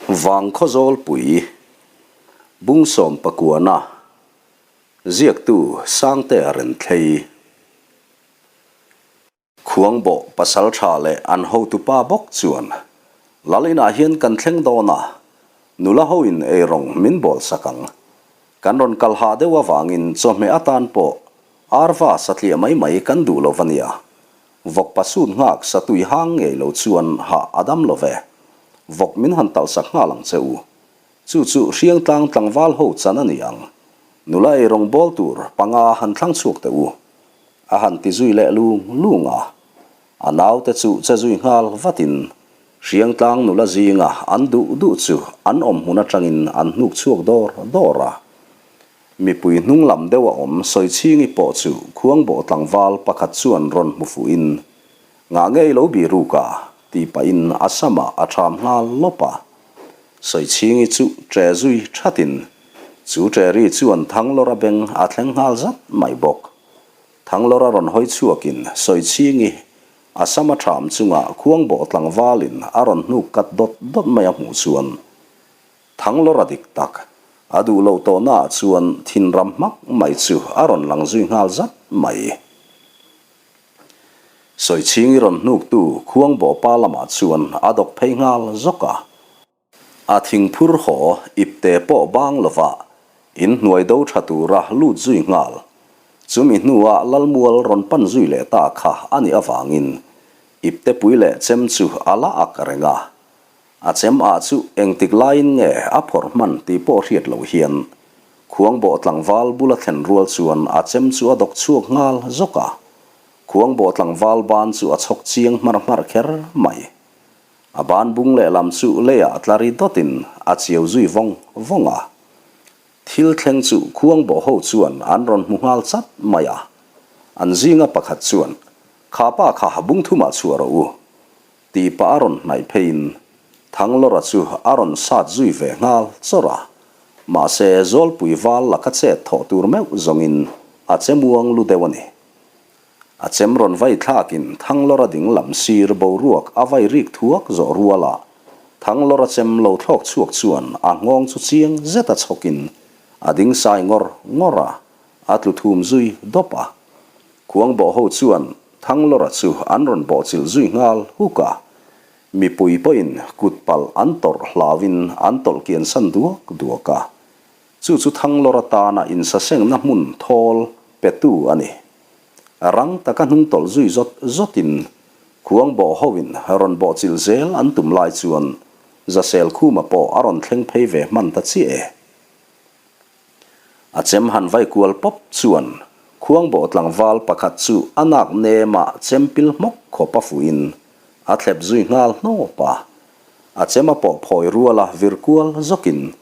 Vangkhawzawl pui, Bungsawm pakuana, ziaktu Sangtea Renthlei. Khuangbawh pasal tha leh an hotupa bawk chuan, Lal inah hian kan thleng dawn a, nula hoin eirawng min bawl sak ang. Kan rawn kal hah deuh avangin chawhmeh atan pawh arva satliah mai mai kan duh lo va nia. Vawk pasut nghak satui hang ngei lo chuan hah a dam lo ve. Vawk min han talh sak nghal ang che u. Chu chu Hriangtlang tlangval ho chan a ni ang. Nula ei rawngbawl tur panga han thlang chhuak teh u. A han ti zui leh lung lung a. A naute chu che zui nghal vatin Hriangtlang nula zinga an duh duh chu an awm hmun atangin an hnuk chhuak dawr dawr a. Mipui hnung lam deuh a awm Sawichhingi pawh chu khuangbawh tlangval pakhat chuan rawn hmu fuhin, Ngah ngei lo bi ruk a? tih pahin a samah a ṭham nghal lawp a. Sawichhingi chu ṭe zui ṭhatin chu ṭe ri chuan Thanglawra beng a thleng nghal zat mai bawk. Thanglawra rawn hawi chhuakin Sawichhingi a sama ṭham chungah khuangbawh tlangvalin a rawn hnuk kat dawt dawt mai a hmuh chuan Thanglawra dik tak, a duh loh tawhnaah chuan thinram hmak mai chu a rawn lang zui nghal zat mai. Sawichhingi rawn hnuktu Khuangbawhpa lamah chuan a dawk phei nghal zawk a. A thingphur haw ipte pawh bang lova inhnuai do tha tura lut zui nghal. Chumi hnuah Lalmual rawn pan zui leh ta kha a nih avangin iptepui leh chem chu a la ak reng a. A chem ah chu engtik laiin nge a phawrh hman tih pawh hriat loh hian Khuangbawh tlangval bula thlen rual chuan a chem chu a dawk chhuak nghal zawk a, Khuangbawh tlangval ban chu a chhawk chiang hmar hmar kher mai. A ban bung lehlam chu leiah tla ri dawtin a chiau zui vawng vawng a. Thil thleng chu Khuangbawh ho chuan an rawn hmu nghal chat mai a, an zinga pakhat chuan, Kha pa kha bung thumah chhuah rawh u, Tih pah a rawn hnaih pheiin Thanglawra chu a rawn sat zui ve nghal chawrh a, mahse Zawlpui val laka chet thawh tur meuh zawngin a che muang lu deuh a ni. A chem rawn vai thlakin Thanglawra ding lam sir boruak a vai rik thuak zawh ruala Thanglawra chem lo thlawk chhuak chuan a nghawng chu chiang zeta chhawkin a ding sai ngawr ngawr a, a tlu thum zui dawp a. Khuangbawh ho chuan Thanglawra chu an rawn bawhchilh zui nghal huk a, mipui pawhin kut palh an tawrh hlauin an tawlh kian san duak duak a. Chu chu Thanglawra tana insasengna hmun thawl petu a ni. Rang taka hnung tawlh zui zawt zawtin Khuangbawh hoin rawn bawhchilh zel an tum lai chuan Zasel Khuma pawh a rawn thleng phei ve hman ta chiah e. A chem han vai kual pawp chuan Khuangbawh tlangval pakhat chu a nak nemah chem pil hmawk khawp a fuhin a thlep zui nghal hnawp a. A chem a pawh phawi ruala vir kual zawkin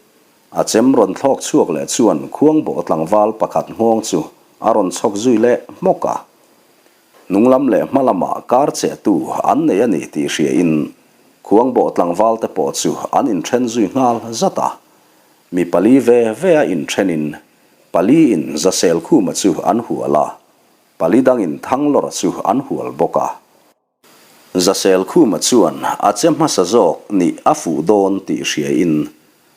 a chem rawn thlawk chhuak leh chuan Khuangbawh tlangval pakhat nghawng chu a rawn chhawk zui leh hmawk a. Hnunglam leh hma lamah kar chehtu an nei a ni tih hriain Khuangbawh tlangval te pawh chu an inthen zui nghal zat a. Mi pali ve ve a inthenin pali in Zasel Khuma chu an hual a, pali dangin Thanglawra chu an hual bawk a. Zasel Khuma chuan a che hmasa zawk nih a fuh dawn tih hriain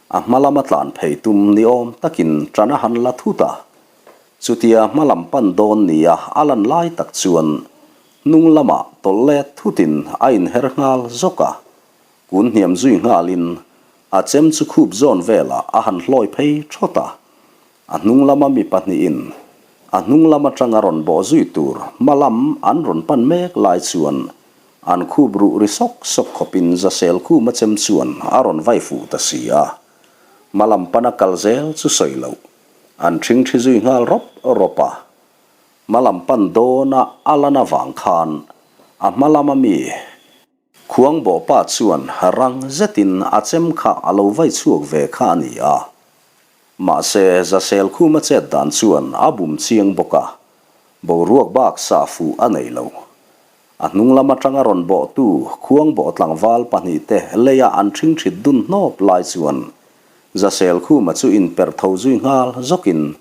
a hma lama tlan phei tum ni awm takin ṭan a han la thut a. Chutia hma lam pan dawn nia a lan lai tak chuan hnung lamah tawlh let thutin a inher nghal zawk a. Kun hniam zui nghalin a chem chu khup zawn velah a han hlawi phei thawt a, a hnung lama mi pahnihin a hnung lam atanga rawn bawh zui tur hma lam an rawn pan mek lai chuan an khup ruh ri sawk sawk khawpin Zasel khuma chem chuan a rawn vai fuh ta si a, hma lam pana kal zel chu sawi loh an ṭhing ṭhi zui nghal rawp rawp a, hma lam pan dawna a lan avang khan a hma lama mi Khuangbawhpa chuan rang zetin a chem kha a lo vai chhuak ve kha a ni a. Mahse, Zasel Khuma chet dan chuan a bum chiang bawk a, boruak bak sah fuh a nei lo. A hnung lam atanga rawn bawhtu Khuangbawh tlangval pahnihte leia an ṭhingṭhit dun hnawp lai chuan Zasel Khuma chu inperh tho zui nghal zawkin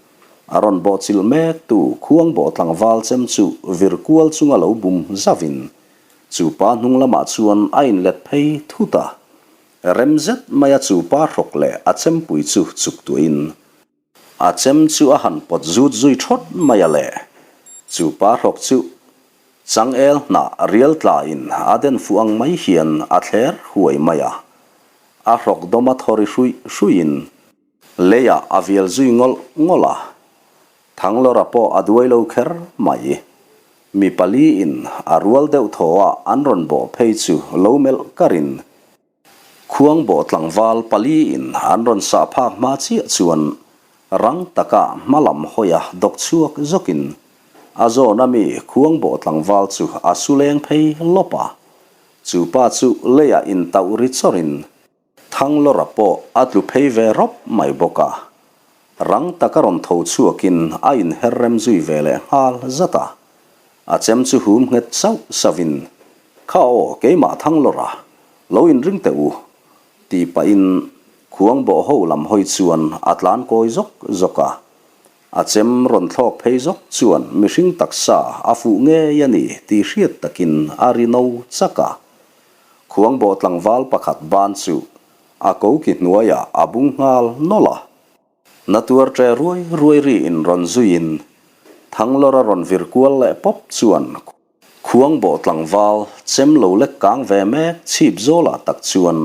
a rawn bawhchilh mektu Khuangbawh tlangval chem chu vir kual chunga lo bum zauhin Chu pa hnung lamah chuan a inlet phei thut a. Rem zet maia chu pa hrawk leh a chempui chu chuk tuahin a chem chu a han pawt zut zui thawt mai a le. Chu pa hrawk chu changel hnah rial tlain a den fuh ang mai hian a thler huai mai a. A hrawk dawma thaw ri hruih hruihin Leiah a vial zui ngawlh ngawlh a, Thanglawra pawh a duai lo kher mai. Mi paliin a rual deuh thaw a an rawn bawh phei chu lo melh karin Khuangbawh tlangval paliin an rawn sah phak hma chiah chuan rang taka hma lam hawi a dawk chhuak zawkin a zawn a mi Khuangbawh tlangval chu a su leng phei lawp a, chu pa chu leiah intauh ri chawrin Thanglawra pawh a tlu phei ve rawp mai bawk a, rang taka rawn tho chhuakin a inher rem zui ve leh nghal zat a. A chem chu hum nghet sauh sauhin, Kha aw, keimah Thanglawra, lo inring teh u, tih pahin khuangbawh ho lam hawi chuan a tlan kawi zawk zawk a. A chem rawn thlawk phei zawk chuan mihring taksa a fuh ngei a ni tih hriat takin a ri no chak a. Khuangbawh tlangval pakhat ban chu a koki hnuaiah a bung nghal nawlh a. Na tuar ṭe ruai ruai ri in rawn zuiin Thanglawra rawn vir kual leh pawp chuan Khuangbawh tlangval chem lo lek kang ve mek chhip zawlah tak chuan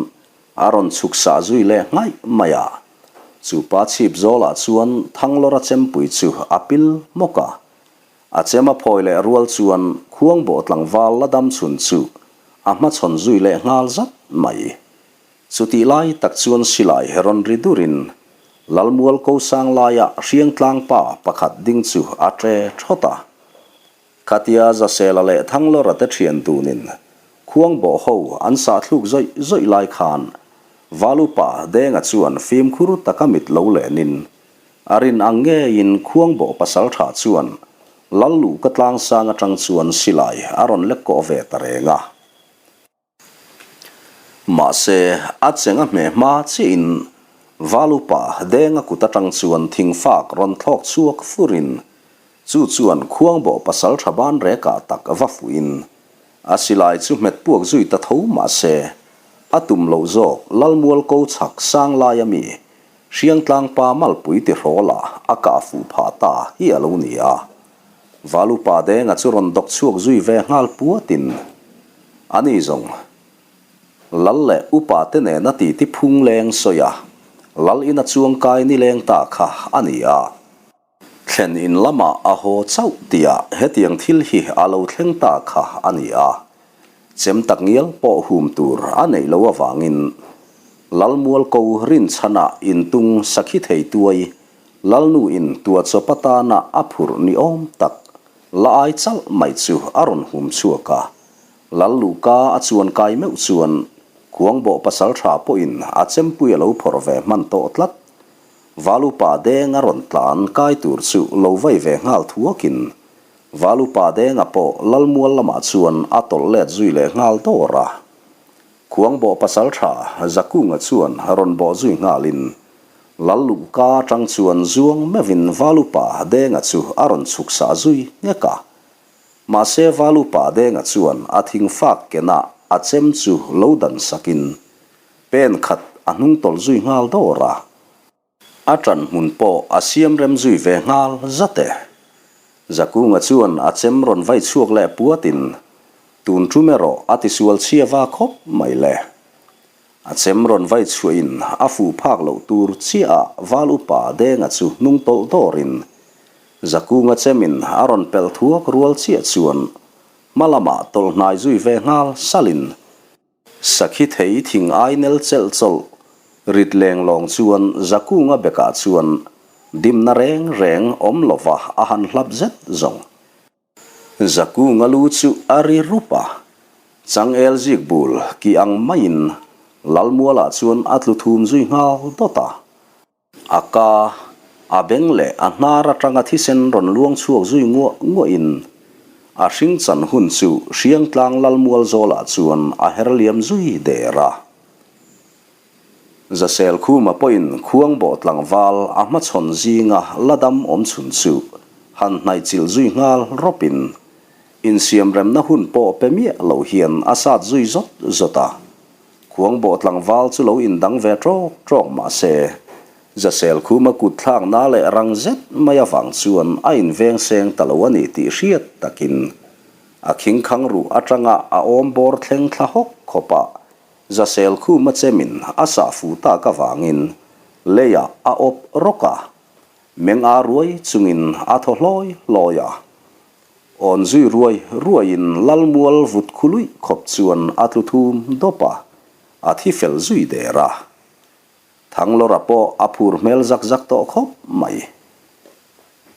a rawn chhuk sah zui leh nghaih mai a. Chu pa chhip zawlah chuan Thanglawra chempui chu a pil hmawk a. A chem a phawi leh rual chuan Khuangbawh tlangval la dam chhun chu a hmachhawn zui leh nghal zat mai. Chutih lai tak chuan silai rawn ri durin Lalmual ko sang laia Hriangtlang pa pakhat ding chu a ṭe ṭhawt a. Khatia Zasela leh Thanglawra te ṭhian dunin Khuangbawh ho an sahthluk zawih zawih lai khan Valupa Denga chuan fimkhur taka mit lo lenin A rin ang ngeiin Khuangbawh pasalṭha chuan Lal luhka tlangsang aṭang chuan silai a rawn lek kawh ve ta reng a. Mahse, a cheng a hmeh hma chiahin Val upa Denga kut aṭang chuan thingfak rawn thlawk chhuak furin chu chuan Khuangbawh pasalṭha ban rekah tak va fuhin a silai chu hmet puak zui ta tho mahse, a tum loh zawk Lalmual ko chhak sang laia mi Hriangtlang pa malpui ti hrawlah a kah fuh phah ta hi a lo ni a. Valupa Denga chu rawn dawk chhuak zui ve nghal puatin a ni zawng. Lal leh upa te nena titi phung leng sawi a, Lal ina chuangkai nileng ta kha a ni a. Thlen in lamah a haw chauh tihah hetiang thil hi a lo thleng ta kha a ni a, chem tak ngial pawh hum tur a neih loh avangin Lalmual ko rinchhanah intung sakhi thei tuai Lalnu in tuachawp atana a phurh ni awm tak la ai chalh mai chu a rawn hum chhuak a, Lal luhka a chuan kai meuh chuan Khuangbawh pasaltha pawhin a chempui a lo phawrh ve hman tawh tlat. Valupa Denga rawn tlan kai tur chu lo vai ve nghal thuakin Valupa Denga pawh Lalmual lamah chuan a tawlh let zui leh nghal dawr a. Khuangbawh pasaltha Zakunga chuan rawn bawh zui nghalin Lal luhka atang chuan zuang meuhin Valupa Denga chu a rawn chhuk sah zui nghek a. Mahse Valupa Denga chuan a thingfak kenah a chem chu lo dan sakin Pen khat a hnung tawlh zui nghal dawr a, a ṭan hmun pawh a siam rem zui ve nghal zat e. Zakunga chuan a chem rawn vai chhuak leh puatin, Tun ṭum erawh a tisual chhia va khawp mai le. A chem rawn vai chhuahin a fuh phak loh tur chiah ah Val upa Denga chu hnung tawlh dawrin, Zakunga chemin a rawn pelh thuak rual chiah chuan hma lamah tawlh hnai zui ve nghal salin, Sakhi thei thing ai nel chelh chawlh rit leng lawng chuan Zakunga bekah chuan dimna reng reng awm lova a han hlap zet zawng. Zakunga lu chu a ri rup a, changel zik bul ki ang maiin Lalmualah chuan a tlu thum zui nghal dawt a. A ka, a beng leh a hnar atanga thisen rawn luang chhuak zui nguah nguahin a hring chan hun chu Hriangtlang Lalmual zawlah chuan a her liam zui der a. Zasel Khuma pawhin Khuangbawh tlangval a hmachhawn zinga la dam awm chhun chu han hnaihchilh zui nghal rawpin insiamremna hun pawh pe miah lo hian a sat zui zawt zawt a. Khuangbawh tlangval chu lo indang ve ṭawk ṭawk mah se, Zasel khuma kut thlakna leh rang zet mai avang chuan a inveng seng ta lo a ni tih hriat takin a khingkhang ruh aṭanga a awm bawr thleng thla hawk khawpa Zasel khuma chemin a sah fu tak avangin leiah a awp rawk a, meng a ruai chungin a thaw hlawi hlawi a. Awn zui ruai ruaiin Lalmual vut khu luih khawp chuan a tlu thum dawp a, a thi fel zui der a. Thanglawra pawh a phur hmel zak zak tawh khawp mai.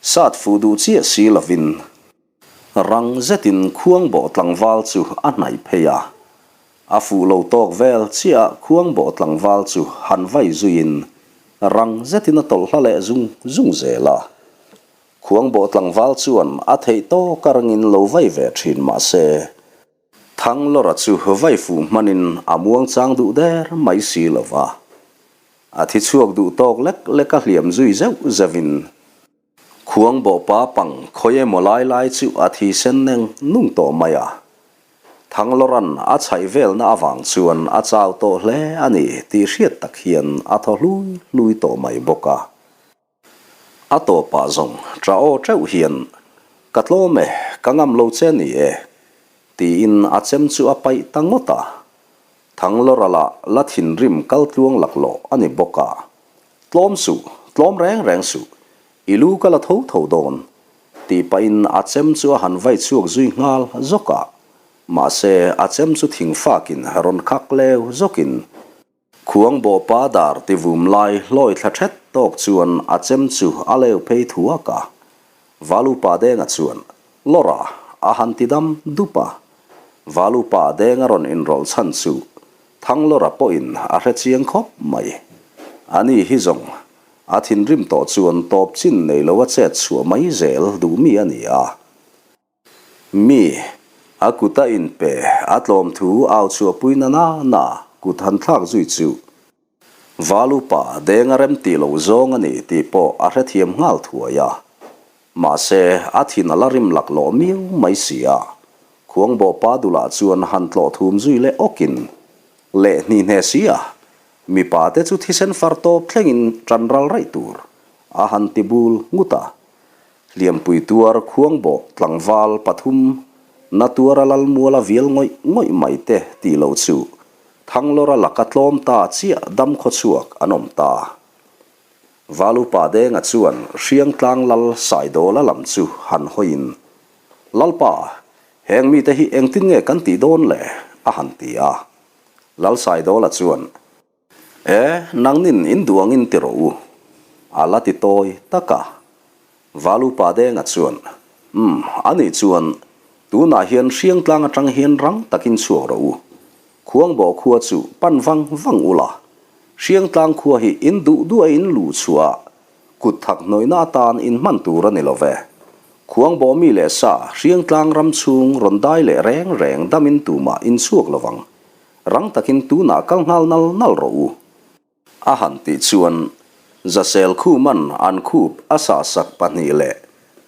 Sat fuh duh chiah si lovin rang zetin khuangbawh tlangval chu a hnaih phei a. A fuh lo tawk vel chiah ah khuangbawh tlangval chu han vai zuiin rang zetin a tawlh hla leh zung zung zel a. Khuangbawh tlangval chuan a theih tawk a rangin lo vai ve thin mah se, Thanglawra chu vai fuh hmanin a muang chang duh der mai si lo va. A thi chhuak duh tawk lek lek a hliam zui zeuh zeuhin Khuangbawh pa pang khawi emaw lai lai chu a thi sen neng nung tawh mai a. Thanglawra'n a chhaih velna avang chuan a chau tawh hle a ni tih hriat tak hian a thaw hlui hlui tawh mai bawk a. A tawpah zawng ṭah aw ṭeuh hian, Ka tlawm e, ka ngam lo che ni e, tiin a chem chu a paih ta ngawt a. Thanglawra lah la thinrim kal tluang laklawh a ni bawk a. Tlawm suh, tlawm reng reng suh, i lu ka la tho tho dawn, tih pahin a chem chu a han vai chhuak zui nghal zawk a. Mahse, a chem chu thingfakin rawn khak leu zawkin, Khuangbawhpa dar tivum lai hlawi thla thet tawk chuan a chem chu a leu phei thuak a. Valupa Denga chuan, Lawra, a han ti dam dup a. Valupa Denga rawn inrawlh chhan chu Thanglawra pawhin a hre chiang khawp mai. Ani hi zawng, a thinrim tawh chuan tawp chin nei lo a chet chhuah mai zel duh mi a ni a. Mi, a kut a inpe, a tlawm thu au chhuahpui na na na kut han thlak zui chu Val upa deng a rem tih loh zawng a ni tih pawh a hrethiam nghal thuai a. Mahse, a thin a la rim laklawh miau mai si a. Khuangbawhpa dulah chuan han tlawh thum zui leh awkin leh hni hne si a, mipa te chu thisen far tawp thlengin ṭan ral raih tur a han ti bul ngut a. Hliampui tuar khuangbawh tlangval pathum na tuara Lalmuala vial ngawih ngawih mai te tih loh chu Thanglawra laka tlawm ta chiah dam khawchhuak an awm ta. Valupa Denga chuan Hriangtlang Lal Saidawla lam chu han hawiin, Lalpa, heng mite hi engtin nge kan tih dawn le? a han ti a. Lal Saidawla chuan, E, nangnin in duh angin ti rawh u, a la ti tawi tak a. Valupa Denga chuan, Umm, ani chuan, tunah hian Hriangtlang atang hian rang takin chhuak rawh u. Khuangbawh khua chu pan vang vang ula. Hriangtlang khua hi in duh duh a in luh chhuah a, kut thak hnawihna atan in hman tur a ni lo ve. Khuangbawh mi leh sa Hriangtlang ram chhung rawn dai leh reng reng damin tumah in chhuak lo vang. Rang takin tunah kal nghal nal nal rawh u. A han tih chuan Zasel Khuman an khup a sahsak pahnih leh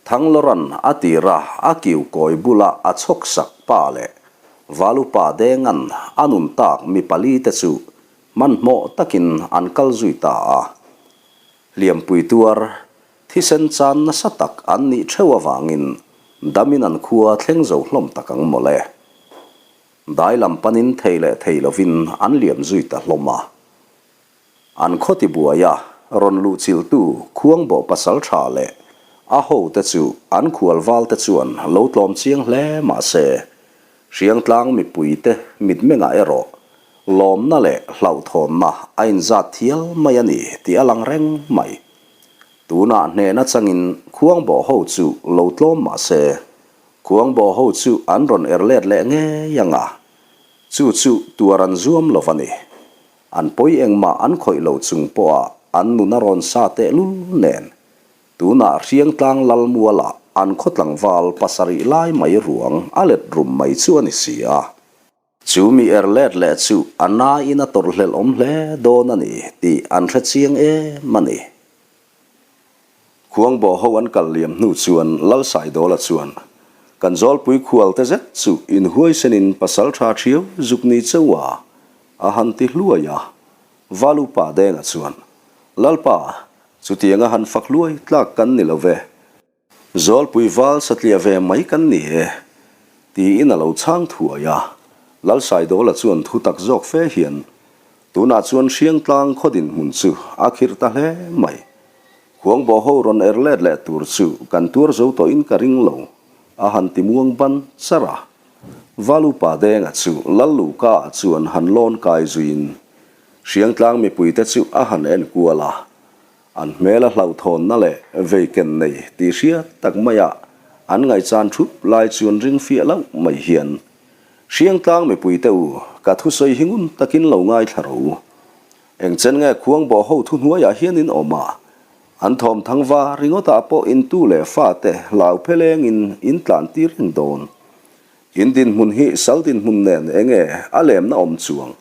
Thanglawran a tira a kiu kawi bula a chhawk sak pa leh Valupa Dengan a nun tak mi pali te chu hmanhmawh takin an kal zui ta a. Hliampui tuar thisen chan nasa tak an nih theuh avangin damin an khua thleng zo hlawm tak ang mawle. Dai lam panin thei leh thei lovin an liam zui ta hlawm a. An khaw tibuai a, rawn luhchilhtu Khuangbawh pasal tha leh a hote chu an khual valte chuan lo tlawm chiang hle mah se, Hriangtlang mipuite mitmengah erawh lawmna leh hlauhthawnna a inzat thial mai a ni tih a lang reng mai. Tunah hnehna changin Khuangbawh ho chu lo tlawm mah se, Khuangbawh ho chu an rawn er let leh ngei ang a, chu chu tuar an zuam lo va ni. An pawi engmah an khawih lo chung pawha an nun a rawn sa tehlul nen, tunah Hriangtlang Lalmualah an khaw tlangval pasarih lai mai ruang a let rum mai chu a ni si a. Chu mi er let leh chu a nain a tawrhhlelh awm hle dawn a ni tih an hre chiang em a ni. Khuangbawh ho an kal liam hnu chuan Lal Saidawla chuan, Kan Zawlpui khual te zet chu inhuaisenin pasal tha thiau zuk ni cheu a. A han ti hluai a. Valupa Denga chuan, Lalpa, chutianga han fak hluai tlak kan ni lo ve. Zawlpui val satliah ve mai kan ni e, tiin a lo chhang thuai a. Lalsaidawla chuan thu tak zawk fe hian, Tunah chuan Hriangtlang khaw dinhmun chu a khirh ta hle mai. Khuangbawh ho rawn er let leh tur chu kan tuar zo tawhin ka ring lo, a han ti muang ban char a. Valupa Denga chu Lalluka-ah chuan han lawn kai zuiin Hriangtlang mipuite chu a han en kual a. An hmel a hlauhthawnna leh veiken nei tih hriat tak maia an ngaihchan thup lai chuan ring fiah loh mai hian, Hriangtlang mipuite u, ka thusawi hi ngun takin lo ngaithla rawh u. Engchen nge khuangbawh ho thuhnuaiah hian in awm a, an thawm thangva ringawtah pawh in tu leh fate hlau phelengin in tlan tir reng dawn. In dinhmun hi sal dinhmun nen enge a lemna awm chuang?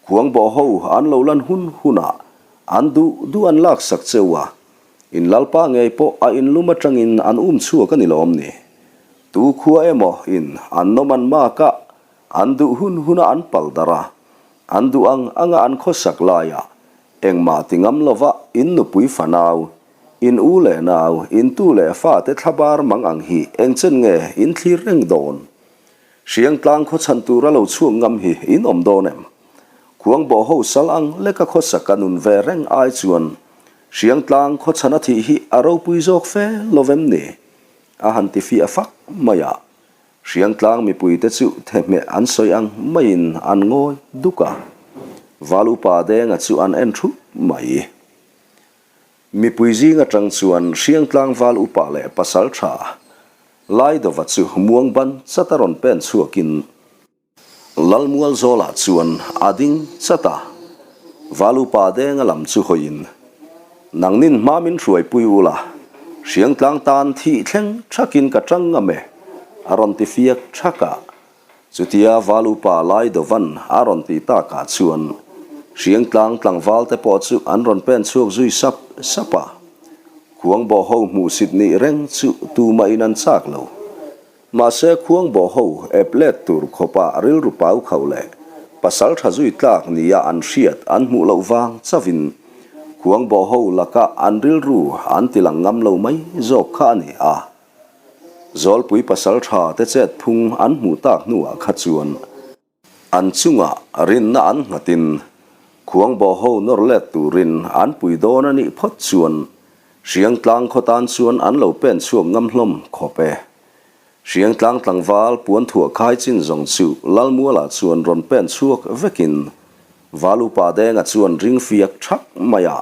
Khuangbawh ho an lo lan hun hunah an duh duh an laksak cheu a, in lalpa ngei pawh a inlum atangin an um chhuak a ni lawm ni? Tu khua emaw in an nawm an mak a, an duh hun hunah an pal darh a, An duh ang anga an khawsak laiah engmah ti ngam lova in nupui fanau, in u leh nau, in tu leh fate thlabar mang ang hi engchen nge in thlir reng dawn? Hriangtlang khawchhan tura lo chhuak ngam hi in awm dawn em? Khuangbawh ho sal ang leka khawsaka nun ve reng ai chuan Hriangtlang khawchhan a thih hi a ropui zawk fe lovem ni? A han ti fiah fak mai a. Hriangtlang mipuite chu thehmeh an sawi ang maiin an ngawi duk a, Val upa Denga chu an en thup mai. Mipui zing atang chuan Hriangtlang val upa leh pasal tha Laidova chu muang ban chat a rawn pen chhuakin, Lalmual zawlah chuan a ding chat a, Val upa Denga lam chu hawiin, Nangnin hma min hruaipui ula, Hriangtlang tan thih thleng thakin ka tang ngam e, a rawn ti fiak thak a. Chutia Val upa Laidovan a rawn tih takah chuan Hriangtlang tlangval te pawh chu an rawn pen chhuak zui sap sap a. Khuangbawh ho hmuhsit nih reng chu tumah in an chak lo. Mahse khuangbawh ho ep let tur khawpa rilru pau khauh leh pasal tha zui tlak nia an hriat an hmuh loh vang chauhin khuangbawh ho laka an rilru an ti lang ngam lo mai zawk kha a ni a. Zawlpui pasal tha te chet phung an hmuh tak hnuah kha chuan An chungah rinna an nghatin khuangbawh ho nawr let turin an pui dawn a nih phawt chuan Hriangtlang khaw tan chuan an lo pen chhuak ngam hlawm khawp e. Hriangtlang tlangval puan thuah khai chin zawng chu Lalmualah chuan rawn pen chhuak vekin Val upa Denga chuan ring fiak thak mai a,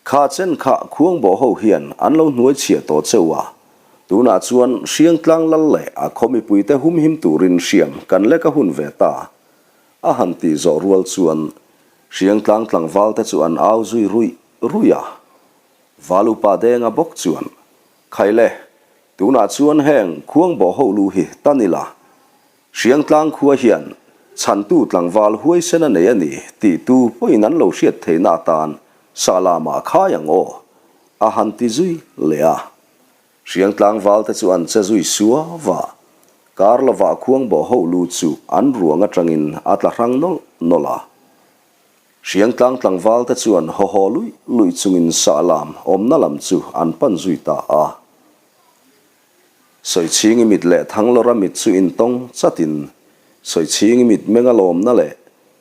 Kha chen kha khuangbawh ho hian an lo hnuai chhiah tawh cheu a, tunah chuan Hriangtlang lal leh a khaw mipuite humhim turin hriam kan lek a hun ve ta. A han tih zawh rual chuan Hriangtlang tlangval te chu an au zui ruih ruih a. Val upa Denga bawk chuan, Khaile, tunah chuan heng khuangbawh ho lu hi tan ila, Hriangtlang khua hian chhantu tlangval huaisen a nei a ni tih tu pawhin an lo hriat theihna atan Sahlamah khai ang aw, a han ti zui leh a. Hriangtlang valte chu an che zui suau a, kar lovah khuangbawh ho lu chu an ruang atangin a tla hrang nawlh nawlh a. Hriangtlang tlangvalte chuan haw haw luih luih chungin Sahlam awmna lam chu an pan zui ta a. Sawichhingi mit leh Thanglawra mit chu intawng chatin Sawichhingi mit meng a lawmna leh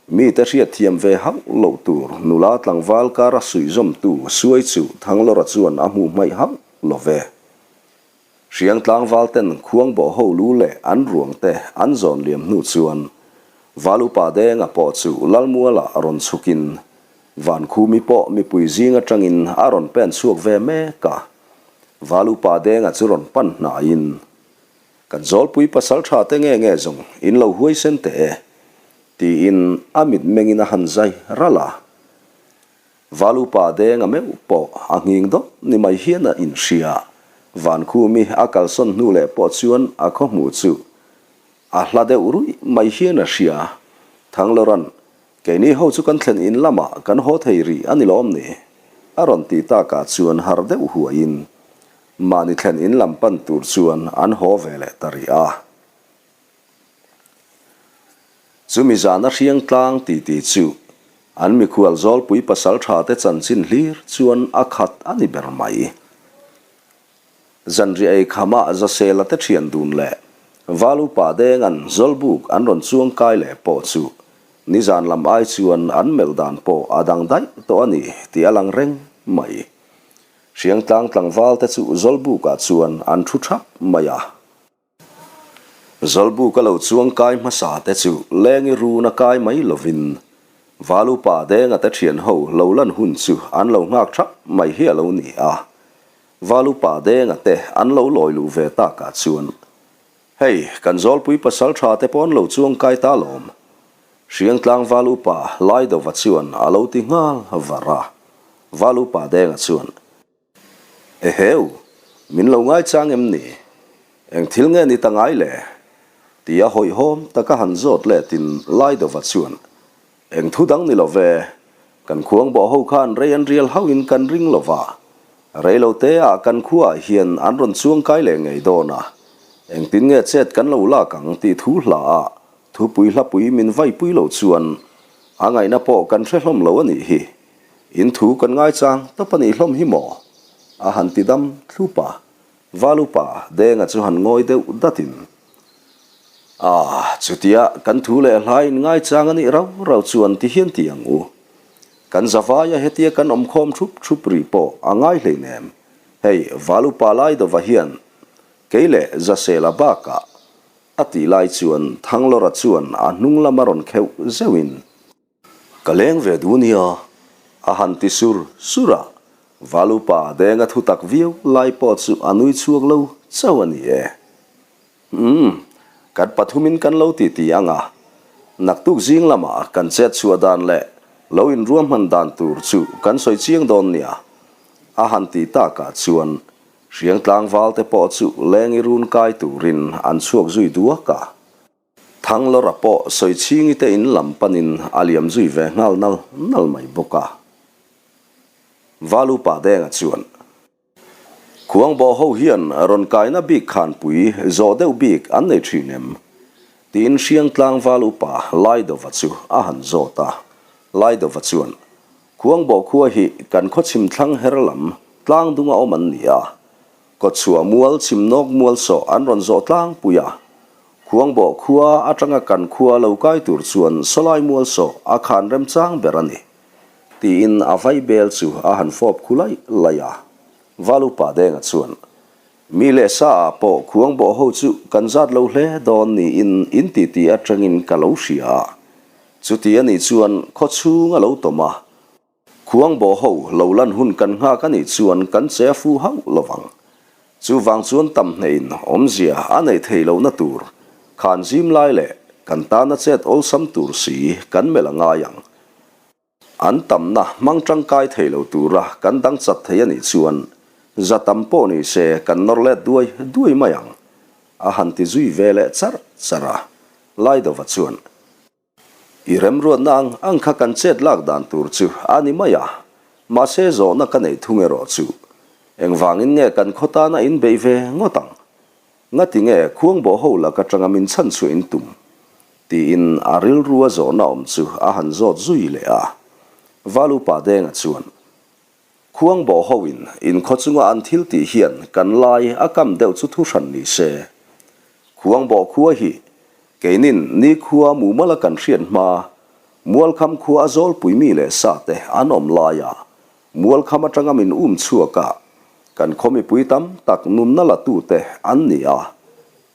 mite hriatthiam ve hauh loh tur nula tlangval kara suihzawmtu suai chu Thanglawra chuan a hmuh hmaih hauh lo ve. Hriang tlangval ten khuangbawh ho lu leh an ruang te an zawn liam hnu chuan Val upa Denga pawh chu Lalmuala rawn chhukin Vankhumi pawh mipui zing atangin a rawn pen chhuak ve mek a. Val upa Denga chu rawn pan hnaiin, Kan Zawlpui pasal tha te nge nge zawng in lo huaisen teh e, tiin a mitmengin a han zai ralh a. Val upa Denga meuh pawh a nghing dawp ni mai hian a inhria. Vankhumi a kalsawn hnu leh pawh chuan a khaw hmuh chu a hla deuh ruih mai hian a hria. Thanglawra'n Keini ho chu kan thlen in lamah kan haw thei rih a ni lawm ni? A rawn ti takah chuan har deuh huaiin mahni thlen in lam pan tur chuan an haw ve leh ta rih a. Chumi zana Hriangtlang titi chu an mikhual Zawlpui pasalṭhate chanchin hlir chuan a khat a ni ber mai. Zanriah ei khama Zasela te ṭhian dun leh Val upa Denga'n Zawlbuk an rawn chuang kai leh pawh chu nizan lam ai chuan an melh dan pawh a dang daih tawh a ni tih a lang reng mai. Hriangtlang tlangval te chu Zawlbukah chuan an ṭhu ṭhap mai a. Zawlbuk a lo chuang kai hmasa te chu lengi run a kai mai lovin Val upa Denga te thian ho lo lan hun chu an lo nghak thap mai hi a lo ni a. Val upa Denga te an lo lawi luh ve takah chuan hei kan Zawlpui pasal tha te pawh an lo chuang kai ta lawm. Hriangtlang Val upa Laidova chuan a lo ti nghal var a. Val upa Denga chuan Eheu, min lo ngaichang em ni? Eng thil nge ni ta ngai le? Tia hawihhawm taka han zawt letin Laidova chuan, Eng thu dang ni lo ve, kan khuangbawh ho khan rei an rial hauhin kan ring lo va, rei lo teah kan khuaah hian an rawn chuang kai leh ngei dawn a, engtin nge chet kan lo lak ang tih thu hlaah thupui hlapui min vaipui lo chuan a ngaihna pawh kan hre hlawm lo a nih hi. In thu kan ngaichang tawp a nih hlawm hi maw? A han ti dam thlup a, Val upa Denga chu han ngawi deuh datin, Ah, chutia kan thu leh hla in ngaichang a nih rau rau chuan ti hian ti ang u. Kan zavaia hetia kan awmkhawm thup thup rih pawh a ngai hleinem. Hei, Val upa Laidova hian kei leh Zasela bakah a tih lai chuan Thanglawra chuan a hnung lama rawn kheuh zeuhin, Ka leng ve duh nia, a han ti sur sur a, Valupa Denga thu tak viau lai pawh chu a nui chhuak lo chauh a ni e. Umm, kan pathumin kan lo ti ti ang a, naktuk zing lamah kan chet chhuah dan leh lo inruahman dan tur chu kan sawi chiang dawn nia, a han ti takah chuan Hriangtlang valte pawh chu leng i run kai turin an chhuak zui duak a. Thanglawra pawh Sawichhingi te in lam panin a liam zui ve nghal nal nal mai bawk a. Valu Pa Denga chuan, Khuangbawh ho hian rawn kaina bik khanpui zawh deuh bik an nei thin em? tiin Hriangtlang Val Upa Laidova chu a han zawt a. Laidova chuan, Khuangbawh khua hi kan khawchhim thlang her lam tlang dunga awm an ni a, Kawtchhuah mual chhim nawk mual sawh an rawn zawh tlangpui a, Khuangbawh khua atanga kan khua lo kai tur chuan sawlai mual sawh a khan remchang ber a ni, tiin a vai bel chu a han fawp khu laih laih a. Valupa Denga chuan, Mi leh sa ah pawh Khuangbawh ho chu kan zat lo hle dawn niin in titi atangin ka lo hria a, chuti a nih chuan khawchhung a lo tawm a, Khuangbawh ho lo lan hun kan nghak a nih chuan kan che a fu hauh lo vang. Chuvang chuan tam hneiin awmzia a neih theih lohna tur khan zim lai leh kan tana chet awlsam tur si kan melh a ngai ang. An tamna hmang tangkai thei lo tura kan dang chat thei a nih chuan za tam pawh ni se kan nawr let duai duai mai ang, a han ti zui ve leh charh charh a. Laidova chuan. I remruatna ang ang kha kan chet lak dan tur chu a ni mai a, mahse zawhna ka neih thung erawh chu engvangin nge kan khaw tana in beih ve ngawt ang? Ngati nge khuangbawh ho lak atanga min chhan chhuah in tum? tiin a rilrua zawhna awm chu a han zawt zui leh a. Valupa Denga chuan, Khuangbawh hoin in khaw chunga an thil tih hian kan lai a kam deuh chu thu hran ni se. Khuangbawh khua hi keinin nikhua mumala kan hriat hma Mualkham khua a zawlpui mi leh sa te an awm laia Mualkham atanga min um chhuak a kan khaw mipui tam tak nunna la tu te an ni a.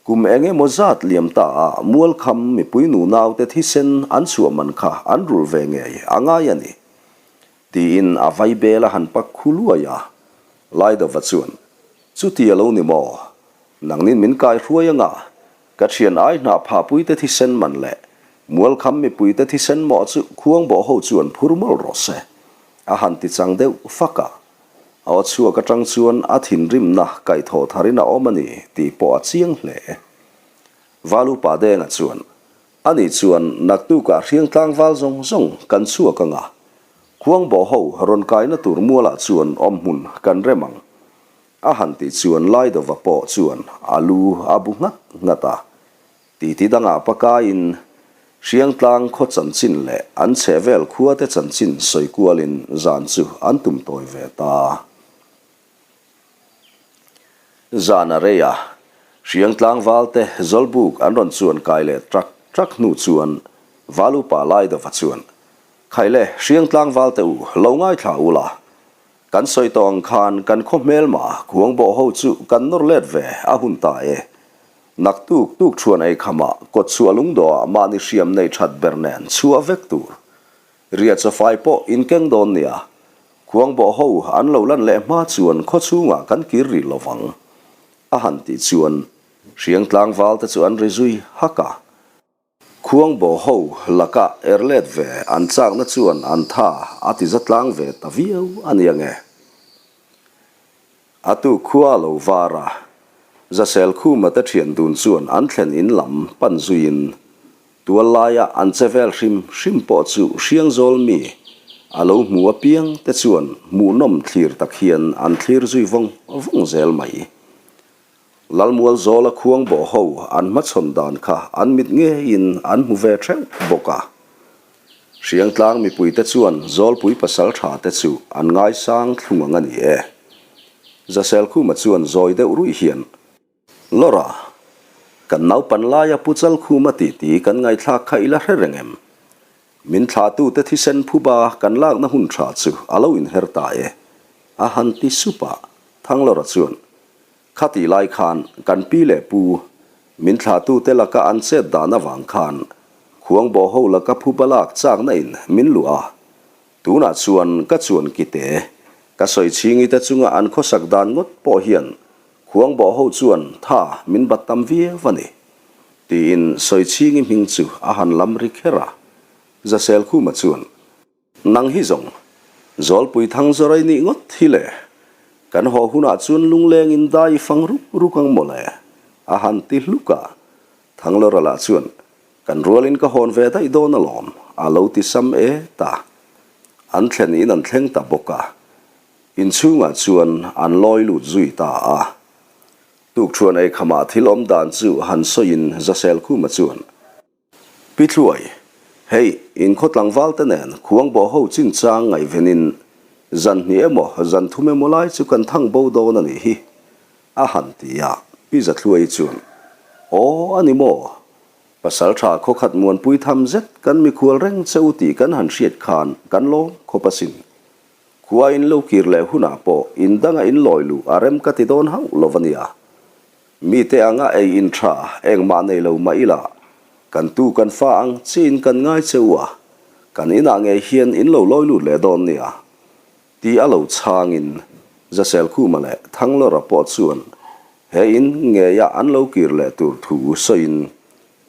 Kum eng emaw zat liam ta a Mualkham mipui nunau te thisen an chhuah man kha an rulh ve ngei a ngai a ni. Tiin a vai bel a han pak khu luai a. Laidova chuan, Chuti a lo ni maw? Nangnin min kai hruai anga, ka thian ai hnah phahpuite thisen man leh Mualkham mipuite thisen mawh chu Khuangbawh ho chuan phur mawlh rawh se, a han ti chang deuh fak a. A aw chhuak atang chuan a thinrimna kaihthawh tharin a awm a ni tih pawh a chiang hle. Valupa Denga chuan, Ani chuan naktukah hriang tlangval zawng zawng kan chhuak ang a, Khuangbawh ho rawn kaina tur mualah chuan awm hmun kan rem ang. A han tih chuan Laidova pawh chuan a lu a bu nghat nghat a, titi dangah pakaiin. Hriangtlang khaw chanchin leh an chhehvel khuate chanchin sawi kualin zan chu an tum tawi ve ta. Zan a rei a, Hriangtlang valte Zawlbuk an rawn chuan kai leh trak trak hnu chuan Valupa Laidova chuan, Khaile, Hriangtlang valte u, lo ngaithla u la. Kan sawi tawh ang khan kan khaw hmelma khuangbawh ho chu kan nawr let ve a hun ta e. Naktuk tuk thuan ei khamah kawtchhuah lungdawhah mahni hriam nei that ber nen chhuah vek tur. Ria chawfai pawh in keng dawn nia. Khuangbawh ho an lo lan leh hma chuan khawchhungah kan kir rih lo vang. A han tih chuan hriang tlangval te chu an ri zui hak a. Khuangbawh ho laka er let ve an chakna chuan an tha a ti za tlang ve ta viau a nia nge. A tu khua lo var a, Zasel Khuma te thian dun chuan an thlen in lam pan zuiin tual laia an che vel hrim hrim pawh chu Hriangzawl mi a lo hmu apiang te chuan hmuhnawm thlir tak hian an thlir zui vawng vawng zel mai. Lalmual zawla khuang bawh ho an hmachhawn dan kha an mit ngeiin an hmu ve theuh bawk a. Hriangtlang mipuite chuan Zawlpui pasal tha te chu an ngaisang thlung ang a ni e. Zaselkhuma chuan zawi deuh ruih hian, Lawra, kan naupan laia Pu Chalkhuma titi kan ngaithlak kha i la hre reng em? Min thlahtute thisen phuba kan lakna hun tha chu a lo inher ta e, a han ti sup a. Thanglawra chuan, Khatih lai khan kan pi leh pu min thlahtute laka an chet dan avang khan khuangbawh ho laka phuba lak chakna in min luah a. Tunah chuan ka chuan kite, ka sawi chhingi te chunga an khawsak dan ngawt pawh hian khuangbawh ho chuan tha min bat tam viau a ni, tiin sawi chhingi hming chu a han lam ri kher a. Zaselkhuma chuan. Nang hi zawng, Zawlpui Thangzawrai nih ngawt hi le, kan haw hunah chuan lungleng in dai i fang ruk ruk ang maw le, a han ti hluk a. Thanglawra lah chuan, Kan rualin ka hawn ve daih dawn alawm, a lo ti sam e ta. An thlen in an thleng ta bawk a, inchhungah chuan an lawi lut zui ta a. Tukṭhuan eikhamah thil awm dan chu han sawiin Zaselkhuma chuan, Pi Thluai, Hei, in khaw tlangval te nen khuangbawh ho chinchang ngaihvenin zan hnih emaw zan thum emaw lai chu kan thang bo dawn a nih hi, a han ti a. Pi Zathluai chuan, Aw, a ni maw? Pasaltha khawkhat muanpui tham zet kan mikhual reng che u tih kan han hriat khan kan lawm khawp asin. Khua in lo kir leh hunah pawh in danga in lawi luh a rem ka ti dawn hauh lo a nia. Mite anga ei in tha engmah nei lo mah ila, kan tu kan fa ang chiin kan ngai che u a, kan inah ngei hian in lo lawi lut leh dawn nia. Ti a lo chhangin Zaselkhuma leh Thanglawra pawh chuan he in ngeia an lo kir leh tur thu sawiin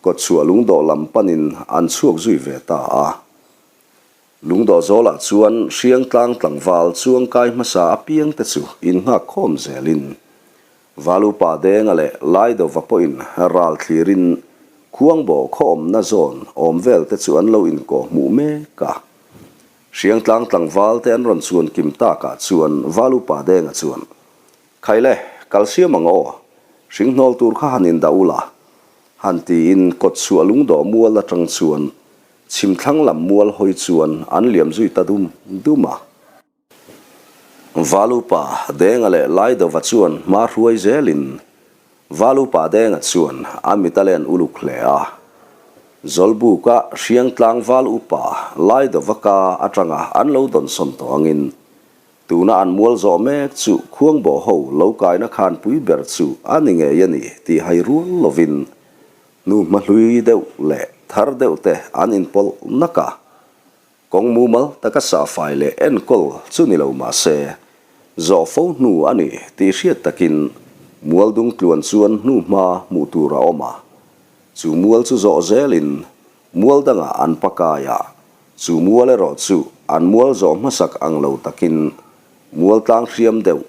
kawtchhuah lungdawh lam panin an chhuak zui ve ta a. Lungdawh zawlah chuan Hriangtlang tlangval chuangkai hmasa apiangte chu innghak khawm zelin Valupa Denga leh Laidova pawhin ral thlirin Khuangbawh khaw awmna zawn awm vel te chu an lo inkawh hmuh mek a. Hriangtlang tlangval te an rawn chuan kim takah chuan Valupa Denga chuan, Khaile, kal siam ang aw, hringhnawl tur kha han indah ula, han tiin kawtchhuah lungdawh mual atang chuan chhimthlang lam mual hawi chuan an liam zui ta dum dum a. Valupa Denga leh Laidova chuan hma hruai zelin Valupa Denga chuan a mit a len uluk hle a. Zawlbuka Hriangtlang Val upa Laidova ka atanga an lo dawnsawn tawh angin tuna an mual zawh mek chu Khuangbawh ho lo kaina khanpui ber chu a ni ngei a ni tih hai rual lovin hnuhma hlui deuh leh thar deuh te an inpawlh nak a. Kawng mumal taka sahfai leh enkawl chu ni lo mah se, zawh fo hnu a ni tih hriat takin mual dung tluan chuan hnu hma hmuh tur a awm a. Chu mual chu zawh zelin mual dangah an pakai a, chu mual erawh chu an mual zawh hmasak ang lo takin mual tlang hriam deuh,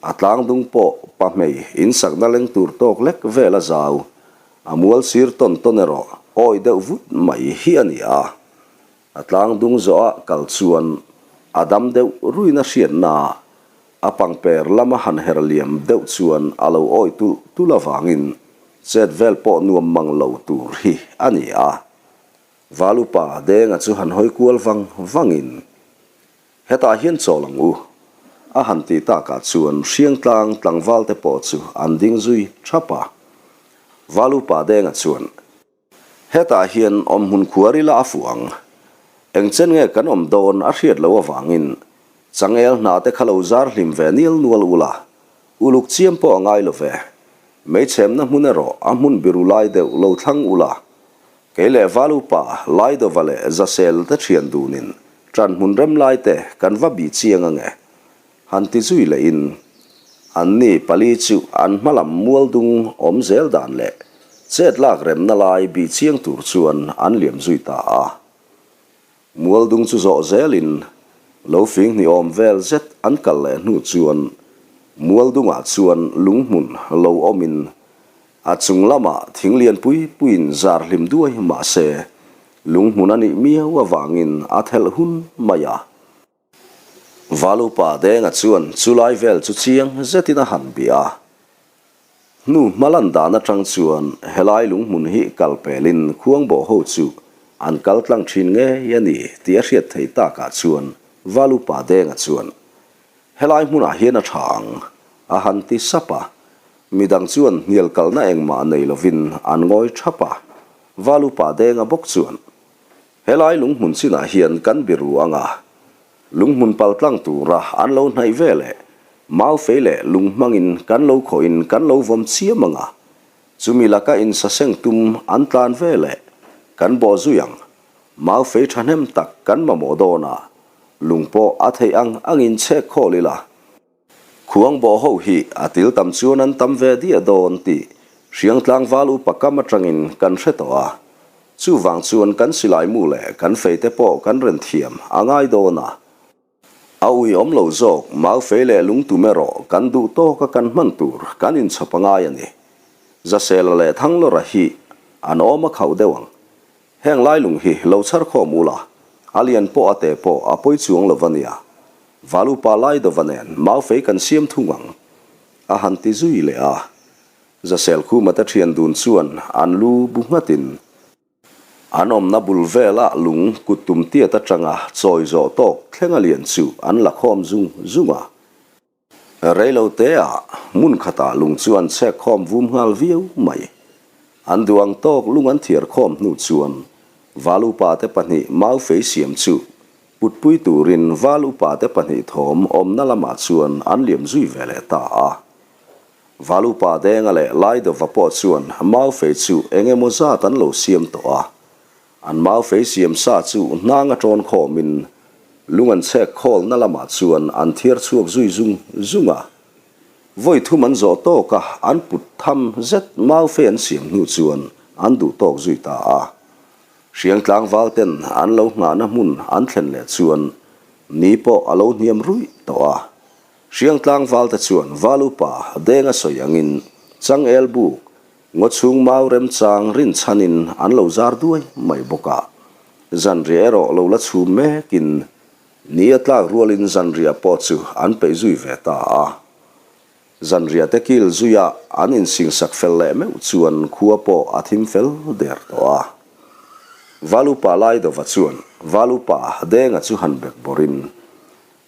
a tlang dung pawh pahmei insakna leng tur tawk lek vel a zau, a mual sir tawn tawn erawh awi deuh vut mai hi a ni a. A tlang dung zawh a kal chuan a dam deuh ruina hriatna a pangper lama han her liam deuh chuan a lo awi tulh tulh avangin chet vel pawh nuam mang lo tur hi a ni a. Val upa Denga chu han hawi kual vang vangin, Hetah hian chawl ang u, a han tih takah chuan Hriangtlang tlangvalte pawh chu an ding zui thap a. Val upa Denga chuan, Hetah hian awm hmun khuar ila a fuh ang. Eng chen nge kan awm dawn a hriat loh avangin changel hna te kha lo zar hlim ve nial nual ula, uluk chiam pawh a ngai lo ve. Meichhemna hmun erawh a hmun biru lai deuh lo thlang ula, kei leh Val upa Laidova leh Zasel te thian dunin ṭan hmun rem lai te kan va bih chiang ange. Han ti zui lehin, anni pali chu an hma lam mual dung awm zel dan leh chet lak remna lai bih chiang tur chuan an liam zui ta a. Mual dung chu zawh zelin lo fing hnih awm vel zet an kal leh hnu chuan mual dungah chuan lung hmun lo awmin a chung lamah thing lian pui puiin zar hlim duai mah se lung hmun a nih miau avangin a thelh hun mai a. Valupa Denga chuan chulai vel chu chiang zetin a han bia a. Hnu hma lan dan atang chuan helai lunghmun hi kal pelin khuangbawh ho chu an kal tlang thin ngei a ni tih a hriat theih takah chuan Valupa Denga chuan helai hmunah hian a tha ang a han ti sap a. Midang chuan hnial kalna engmah nei lovin an ngawi thap a. Valupa Denga bawk chuan Helai lunghmun chinah hian kan biru ang a, lunghmun pal tlang tura an lo hnaih ve leh mau fei leh lung hmangin kan lo khawhin kan lo vawm chiam ang a, chumi laka insaseng tum an tlan ve leh kan bawh zui ang. Mau fei thahnem tak kan mamawh dawn a, lung pawh a theih ang angin chhek khawl ila. Khuang bawh ho hi a til tam chuan an tam ve diah dawn tih Hriangtlang val upa kam atangin kan hre tawh a. Chuvang chuan kan silai mu leh kan fei te pawh kan ren thiam a ngai dawn a. A ui awm lo zawk mau fei leh lungtum erawh kan duh tawk a kan hman tur kan inchhawp a ngai a ni. Zasela leh Thanglawra hi an awm a khauh deuh ang. Heng lailung hi lo chhar khawm ula, a lian pawh a te pawh a pawi chuang lo va nia. Valupa Laidova nen maufei kan siam thung ang, a han ti zui leh a. Zaselkhuma te thian dun chuan an lu bu nghatin, an awmna bul vela lung kut tum tiat atanga chawi zawh tawk thlenga lian chu an la khawm zung zung a. Reilo teah hmun khatah lung chu an chhek khawm vum nghal viau mai. An duh ang tawk lung an thiar khawm hnu chuan Val upa te pahnih mau fei siam chu putpui turin Val upa te pahnih thawm awmna lamah chuan an liam zui ve leh ta a. Val upa Denga leh Laidova pawh chuan mau fei chu eng emaw zat an lo siam tawh a. An mau fei siam sa chu hnang a tawn khawmin lung an chhek khawlna lamah chuan an thiar chhuak zui zung zung a. Vawi thum an zawh tawk a, an put tham zet mau fei an siam hnu chuan an duh tawk zui ta a. Hriang tlangval ten an lo nghahna hmun an thlen leh chuan ni pawh a lo hniam ruih tawh a. Hriang tlangval te chuan val upa Denga sawi angin changel buk Ngaw chhung mau remchang rinchhanin an lo zar duai mai bawk a, zanriah erawh lo la chhum mekin ni a tlak rualin zanriah pawh chu an peih zui ve ta a. Zanriah te kil zuia an insingsak fel leh meuh chuan khua pawh a thim fel der tawh a. Valupa Laidova chuan Valupa Denga chu han bek bawrhin,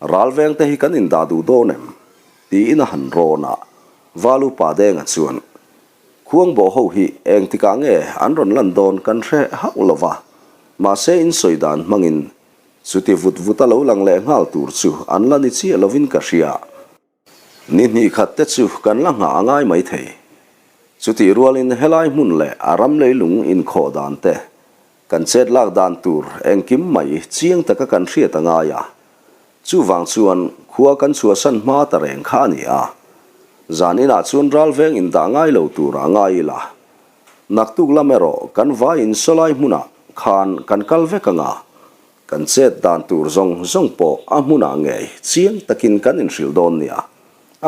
Ralveng te hi kan indah duh dawn em? tiin a han rawn a. Valupa Denga chuan, Khuangbawh ho hi engtikah nge an rawn lan dawn kan hre hauh lo va, mahse in sawi dan hmangin chuti vut vut a lo lang leh nghal tur chu an la ni chiah lovin ka hria. Ni hnih khat te chu kan la nghah a ngai mai thei. Chutih rualin helai hmun leh a ram leilung inkhawh dan te, kan chet lak dan tur engkim mai chiang taka kan hriat a ngai a, Chuvang chuan khua kan chhuahsan hma ta reng kha a ni a, zan inah chuan ralveng indah ngai lo turah ngai ila. Naktuk lam erawh kan vaiin sawlai hmunah khan kan kal vek ang a, kan chet dan tur zawng zawng pawh a hmunah ngei chiang takin kan inhrilh dawn nia,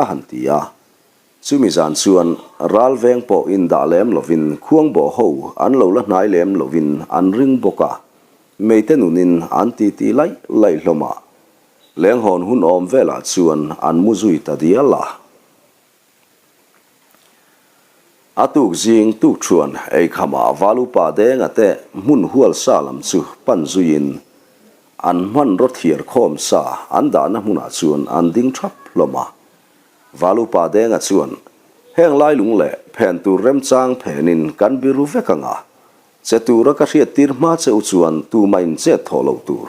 a han ti a. Chumi zan chuan ralveng pawh indah lem lovin khuangbawh ho an lo la hnai lem lovin an ring bawk a, Meite nunin an titi laih laih hlawm a, lenghawn hun awm velah chuan an mu zui ta dial a. A tuk zing tuk thuan eikhama Valupa Denga te hmun hual sa lam chu pan zuiin an hmanraw thiar khawm sa an dahna hmunah chuan an ding thap hlawm a. Valupa Denga chuan, Heng lai lung leh phen tur remchang phenin kan biru vek ang a, che tura ka hriattir hma che u chuan tumah in chet thawh lo tur.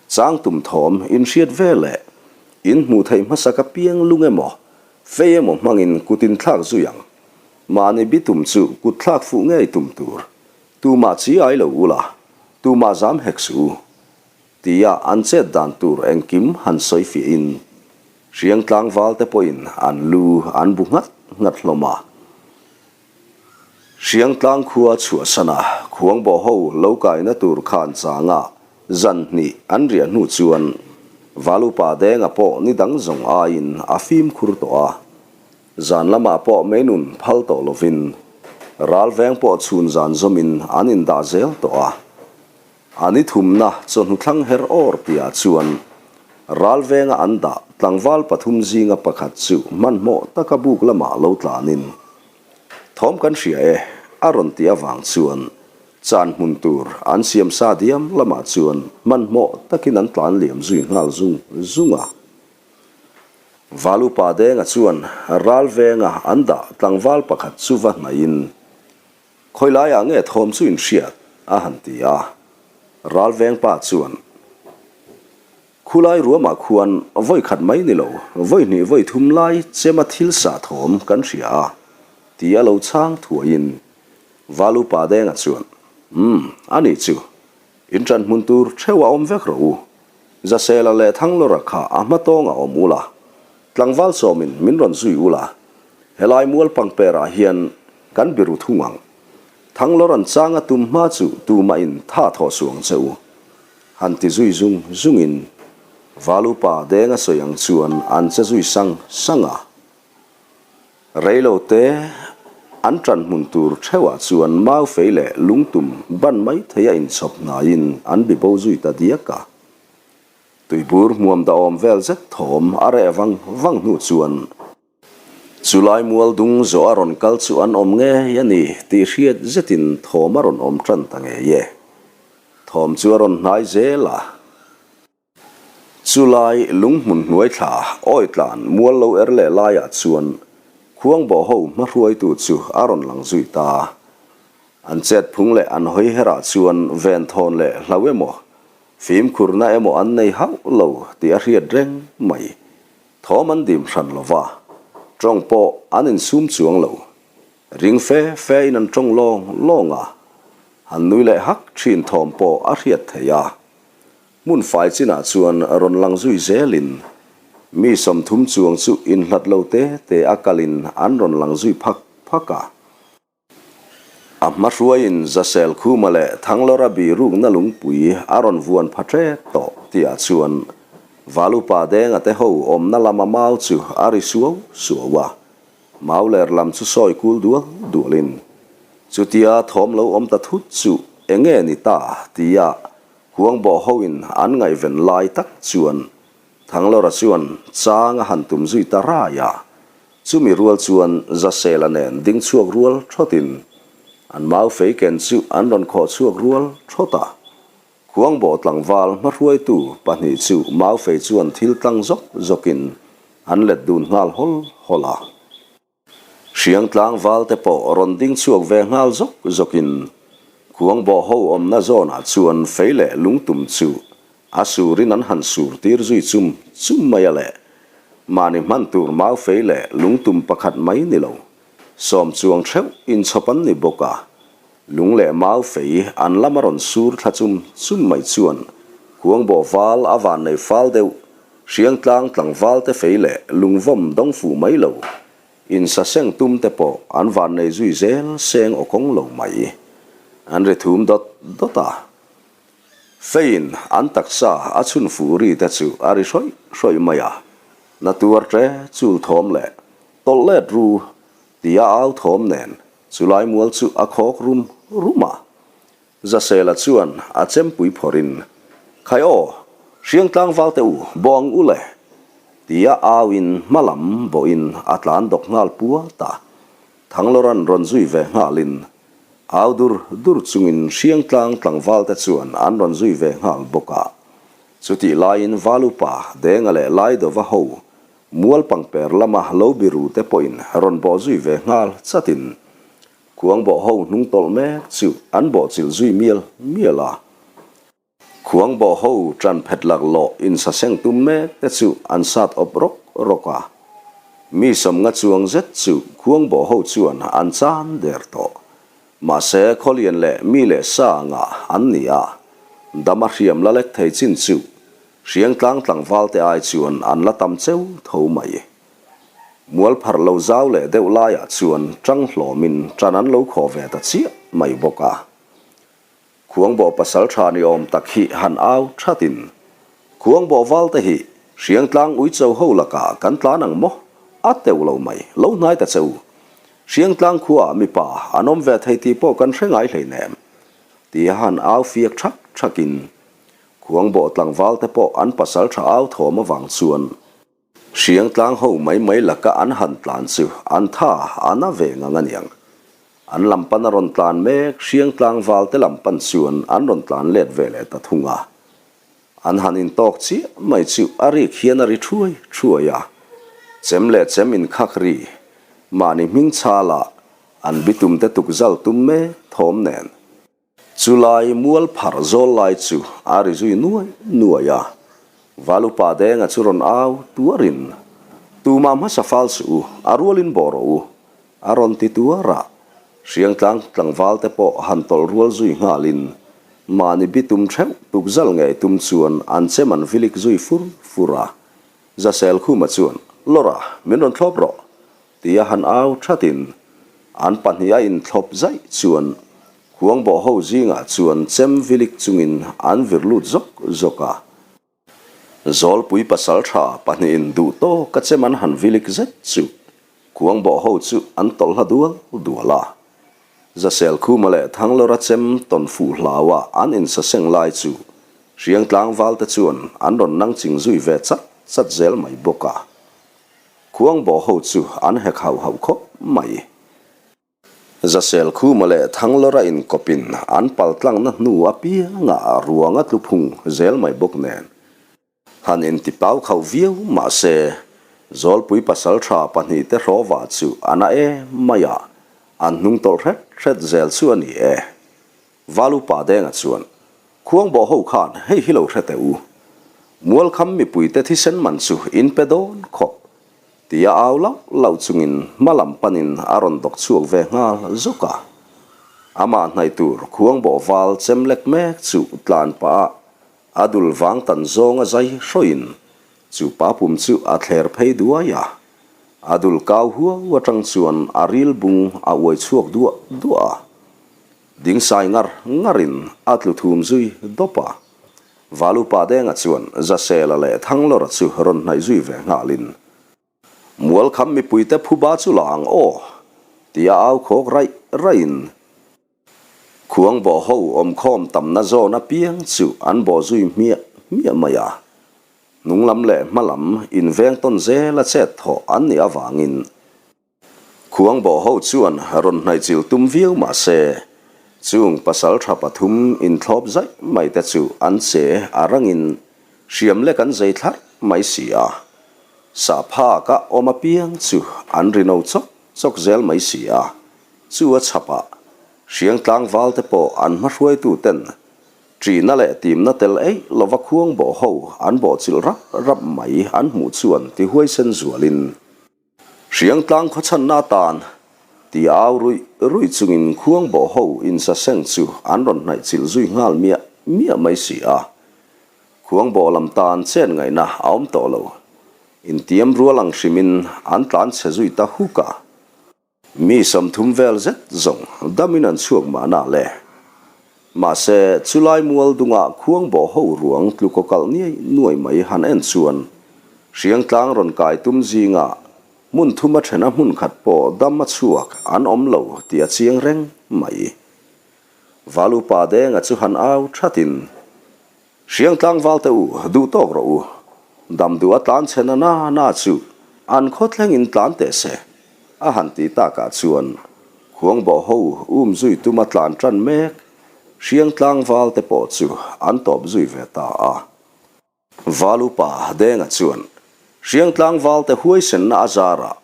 Chang tum thawm in hriat ve leh in hmuh theih hmasak apiang lung emaw Fei emaw hmangin kut in thlak zui ang. Mahni bi tum chu kut thlak fuh ngei tum tur. Tumah chi ai lo ula, tumah zam hek suh u. Tia an chet dan tur engkim han sawi fiahin Hriang tlangval te pawhin an lu an bu nghat nghat hlawm a. Hriang tlang khua chhuahsana khuangbawh ho lo kaina tur khan changa zan hnih an riah hnu chuan Valupa Denga pawh ni dang zawng aiin a fimkhur tawh a. Zan lamah pawh meinun phal tawh lovin ral veng pawh chhun zan zawmin an indah zel tawh a. A ni thumna chawhnu thlang her awr piah chuan ral venga an dah tlangval pathum zinga pakhat chu hmanhmawh taka buk lamah lo tlanin Thawm kan hria e, a rawn tih avang chuan chan hmun tur an siam sa diam lamah chuan hmanhmawh takin an tlan liam zui nghal zung zung a. Valupa Denga chuan ral venga an dah tlangval pakhat chu va hnaihin Khawi laiah nge thawm chu in hriat? a han ti a. Ral vengpa chuan Khulai ruamah khuan vawi khat mai ni lo, vawi hnih vawi thum lai chema thil sah thawm kan hria a, ti a lo chhang thuaiin Valupa Denga chuan, Umm, a nih chu, in ṭan hmun tur ṭheuh a awm vek rawh u. Zasela leh Thanglawra kha a hma tawngah awm ula, tlangval sawmin min rawn zui ula, helai mual pangperah hian kan biru thung ang. Thanglawra'n chang a tum hma chu tumahin tha thawh suh ang che u. Han ti zui zung zungin Valupa Denga sawi ang chuan an che zui sang sang a. Reilo te an ṭan hmun tur ṭheuhah chuan mau fei leh lungtum ban mai thei a inchhawp hnaiin an bibo zui ta diak a. Tuibur hmuam dahawm vel zet thawm a reh vang vang hnu chuan Chulai mual dung zawh a rawn kal chu an awm ngei a ni tih hriat zetin thawm a rawn awm tan ta ngei e. Thawm chu a rawn hnai zel a. Chulai lunghmun hnuai thla awi tlan mual lo er leh laiah chuan khuangbawh ho hmahruaitu chu a rawn lang zui ta. An chet phung leh an hawi herah chuan venthawn leh hlau emaw, fimkhurna emaw an nei hauh lo tih a hriat reng mai. Thawm an dim hran lo va, tawng pawh an insum chuang lo. Ring fe fe in an tawng lawng lawng a, han nui leh hak thin thawm pawh a hriat theih a. Hmun fai chinah chuan rawn lang zui zelin mi 30 chuang chu inhlat lo te te a kalin an rawn lang zui phak phak a. A hma hruaiin Zasel Khuma leh Thanglawra birukna lungpui a rawn vuan pha ṭep tawh tihah chuan Valupa Denga te ho awmna lama mau chu a ri suau suau a, mau ler lam chu sawi kul dual dualin chutia thawm lo awm ta thut chu eng nge ni ta tia Huangbawh hoin an ngaihven lai tak chuan Thanglawra chuan chang a han tum zui ta rai a, Chumi rual chuan Zasela nen ding chhuak rual thawtin an mau fei ken chu an rawn khawh chhuak rual thawt a. Khuangbawh tlangval hmahruaitu pahnih chu mau fei chuan thil tlang zawk zawkin an let dun nghal hawl hawl a. Hriang tlangval te pawh rawn ding chhuak ve nghal zawk zawkin Khuangbawh ho awmna zawnah chuan fei leh lungtum chu A surin an han sur tir zui chum chum mai a le. Mahni hman tur mau fei leh lungtum pakhat mai ni lo. Sawm chuang theuh inchhawp an ni bawk a. Lung leh mau fei an lam a rawn sur thla chum chum mai chuan Khuangbawh val a van nei fal deuh, Hriangtlang tlangval te fei leh lungvawm dawng fuh mai lo. Insaseng tum te pawh an van nei zui zel seng aw kawng lo mai. An ri thum dawt dawt a. Feiin an taksa a chhun fuh ri te chu a ri hrawih hrawih mai a, na tuar ṭe chul thawm leh tawlh let ru tia au thawm nen chulai mual chu a khawk rum rum a. Zasela chuan a chempui phawrhin, Khai aw, hriang tlangval te u, bawng u le! tia auin hma lam bawhin a tlan dawk nghal puat a. Thanglawra'n rawn zui ve nghalin, au dur dur chungin Hriangtlang tlangvalte chuan an rawn zui ve nghal bawk a. Chutih laiin Valupa, Denga leh Laidova ho mual pangper lama lo biru te pawhin rawn bawh zui ve nghal chatin Khuangbawh ho hnungtawlh mek chu an bawhchilh zui mial mial a. Khuangbawh ho ṭan phet laklawh insaseng tum mek te chu an sat awp rawk rawk a. Mi sawmnga chuang zet chu khuangbawh ho chuan an chan der tawh. Mahse khawlian leh mi leh sa ngah an ni a, dam a hriam la lek thei chin chu Hriangtlang tlangval te ai chuan an la tam cheu tho mai. Mual pharh lo zau leh deuh laiah chuan ṭang hlawmin ṭan an lo khawh ve ta chiah mai bawk a. Khuangbawh pasal tha ni awm tak hi han au thatin, Khuangbawh val te hi Hriangtlang uicho ho lakah kan tlan ang maw? A teuh lo mai, lo hnai ta che u. Hriangtlang khuaah mipa an awm ve thei tih pawh kan hre ngai hleinem. Tia han au fiak thak thakin, Khuangbawh tlangval te pawh an pasal tha au thawm avang chuan Hriangtlang ho mai mai laka an han tlan chu an tha a na ve ngang aniang. An lam pan a rawn tlan mek, Hriangtlang val te lam pan chuan an rawn tlan let ve leh ta thung a. An han intawk chiah mai chu a rik hian a ri thuai thuai a. Chem leh chem inkhak ri, mahni hming chhala an bitum te tukzal tum mek thawm nen. Chulai mual pharh zawl lai chu a ri zui nuai nuai a, Valupa Denga chu rawn au tuarin, Tumah hmasa fal suh u, a rualin bawh rawh u, a rawn ti tuar a. Hriangtlang tlangval te pawh han tawlh rual zui nghalin, mahni bitum theuh tukzal ngei tum chuan an chem an vilik zui fur fur a. Zasel Khuma chuan, Lawra, min rawn thlawp rawh, Tia han au thatin an pahniha inthlawp zaih chuan Khuangbawh ho zingah chuan chem vilik chungin an vir lut zawk zawk a. Zawlpui pasaltha pahnihin duh tawka chem an han vilik zet chu Khuangbawh ho chu an tawlh hla dual dual a. Zasel Khuma leh Thanglawra chem tawn fuh hlaua an insaseng lai chu Hriangtlang valte chuan an rawn nangching zui ve chat chat zel mai bawk a. Khuangbawh ho chu an hek hauh hauh khawp mai. Zasel Khuma leh Thanglawra inkawpin an paltlangna hnu apiangah ruang a tlu phung zel mai bawk nen. Han intipau khauh viau mah se, Zawlpui pasaltha pahnihte hrawva chu a na em mai a, an hnung tawlh hret hret zel chu a ni e. Valupa Denga chuan, Khuangbawh ho khan hei hi lo hre teh u. Mualkham mipuite thisen man chu in pe dawn khawp, tia au lauh lauh chungin hma lam panin a rawn dawk chhuak ve nghal zuk a. Amah hnaih tur Khuangbawh val chem lek mek chu tlan pah a, a dul vang tan zawnga zai hrawiin chu pa pum chu a thler phei duai a. A dul kau huau atang chuan a ril bung a uai chhuak duah duah a. Dingsai ngar ngarin a tlu thum zui dawp a. Valupa Denga chuan Zasela leh Thanglawra chu rawn hnaih zui ve nghalin, Mualkham mipuite phuba chu la ang aw, tia au khawk raih raihin Khuangbawh ho awmkhawm tamna zawn apiang chu an bawh zui hmiah hmiah mai a. Hnunglam leh hmalam inveng tawn zela chet thawh an nih avangin Khuangbawh ho chuan rawn hnaihchilh tum viau mah se, chung pasal tha pathum inthlawp zaih mai te chu an che a rangin hriam lek an zei thlarh mai si a. Sahphak a awm apiang chu an ri no chawk chawk zel mai si a, chu a chhapah Hriangtlang val te pawh an hmahruaitu ten ṭihna leh timna tel eih lova khuangbawh ho an bawhchilh rap rap mai an hmuh chuan tihuaisen zualin Hriangtlang khawchhanna atan ti au ruih ruih chungin Khuangbawh ho insaseng chu an rawn hnaih chilh zui nghal miah miah mai si a. Khuangbawh lam tan chen ngaihna a awm tawh lo. Intiam rual ang hrimin an tlan chhe zui ta huk a. Mi 30 vel zet zawng damin an chhuak mahna le. Mahse, chulai mual dungah Khuangbawh ho ruang tlukaw kalh niai nuai mai han en chuan Hriangtlang rawn kai tum zingah hmun thuma thena hmun khat pawh dam a chhuak an awm lo tih a chiang reng mai. Valupa Denga chu han au thatin, Hriangtlang valte u, duh tawk rawh u. Dam duh a tlan chhe na na na chu an khawthlengin tlan teh se. A han ti takah chuan Khuangbawh ho um zui tuma tlan tan mek Hriang tlangval te pawh chu an tawp zui ve ta a. Valupa Denga chuan Hriang tlangval te huaisenna a zarah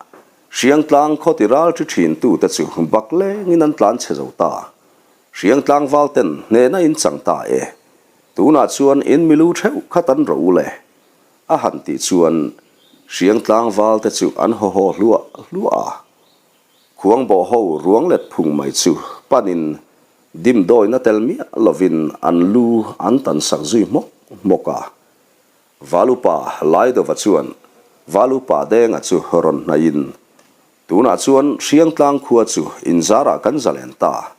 Hriang tlang khaw ti ral thi thin tu te chu bak lengin an tlan chhe zo ta. Hriang tlangval ten hnehna in chang ta e. Tunah chuan in milu theuh khat an ro le. A han tih chuan Hriang tlangval te chu an haw haw hluah hluah a. Khuangbawh ho ruang let phung mai chu panin dimdawina tel miah lovin an lu an tan sak zui hmawk hmawk a. Valupa Laidova chuan Valupa Denga chu rawn hnaihin, Tunah chuan Hriangtlang khua chu inzarah kan zalen ta.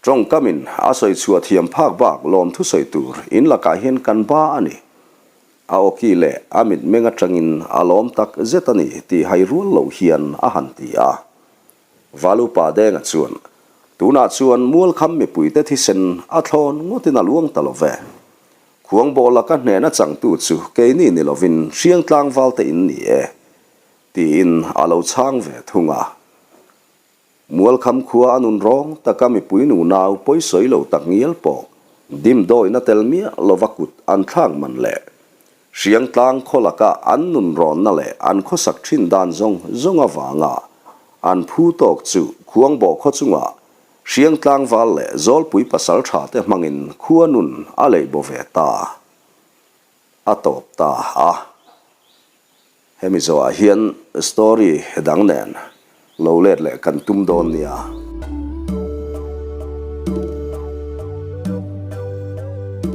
Tawngkamin a sawi chhuah thiam phak bak lawmthu sawi tur in lakah hian kan ba a ni. A awki leh a mitmeng atangin a lawm tak zet a ni tih hai rual lo hian a han ti a. Valupa Denga chuan, Tunah chuan Mualkham mipuite thisen a thlawn ngawtin a luang ta lo ve. Khuangbawh laka hnehna changtu chu keini ni lovin Hriang tlangvalte in ni e, tiin a lo chhang ve thung a. Mualkham khua a nun rawng taka mipui nunau pawisawi lo tak ngial pawh dimdawina tel miah lova kut an thlak man leh Hriangtlang khaw laka an nun rawnna leh an khawsak thin dan zawng zawng avanga an phu tawk chu Khuangbawh khaw chungah Hriangtlang val leh Zawlpui pasal tha te hmangin khua nun a lei bo ve ta a tawp ta a. Hemi zawhah hian story dang nen lo let leh kan tum dawn nia.